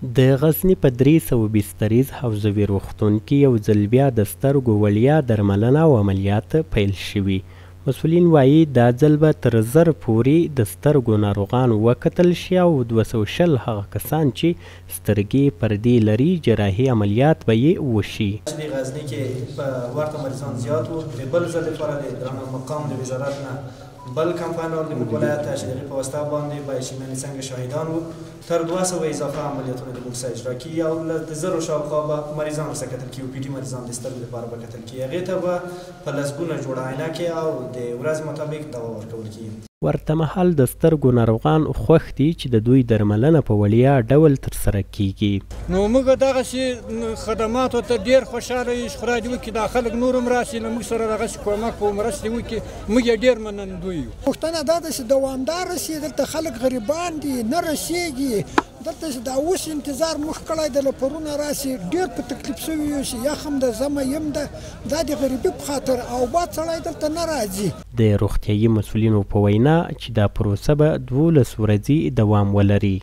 د غزني په 300 بستریز حوزوي روغتون کې یو ځل بیا د سترګو وړیا درملنه او عملیات پیل شوي. مسؤلین وايي، دا ځل به تر 1000 پورې د سترګو ناروغان وکتل شي او 220 هغه کسان چې سترګې پردې لري، جراحي عملیات به یې وشي. د غزني کې په ورته مریضان زیات وو. د بل ځل لپاره د درانه مقام د وزارت نه بل کمپاین راوړل د موږ ولایت ته، چې د هغې په واسطه باندې به چې یعنې څنګه شاهدان وو، تر 200 اضافه عملیاتونه د موږ سره اجرا کیږي او د 1000 شاوخوا به مریضان ورسره کتل کیږي. پي ډي مریضان د سترګو لپاره به کتل کیږي، هغې ته به په لسګونه جوړه عینکې او د ورځ مطابق دوا ورکول کیږي. ورته مهال د سترګو ناروغان خوښ دي چې د دوی درملنه په وړیا ډول ترسره کیږي. نو موږ دغسې خدماتو ته ډېر خوشحاله یو چې خدای دې وکړي دا خلک نور هم راشي، له موږ سره دغسې کومک او مرستې وکړي. موږ یې ډېر منندوی یو. پوښتنه دا ده چې دوامداره شي. دلته خلک غریبان دي، نه رسیږي دلته. چې دا اوس انتظار موږ کړی د له پرونه راسي، ډېر په تکلیف شوي یو چې یخ هم ده، ژمی هم ده، دا د غریبي په خاطر او باد سړی دلته نه راځي. د روغتیايي مسؤلینو په وینا چې دا پروسه به 12 ورځې دوام ولري.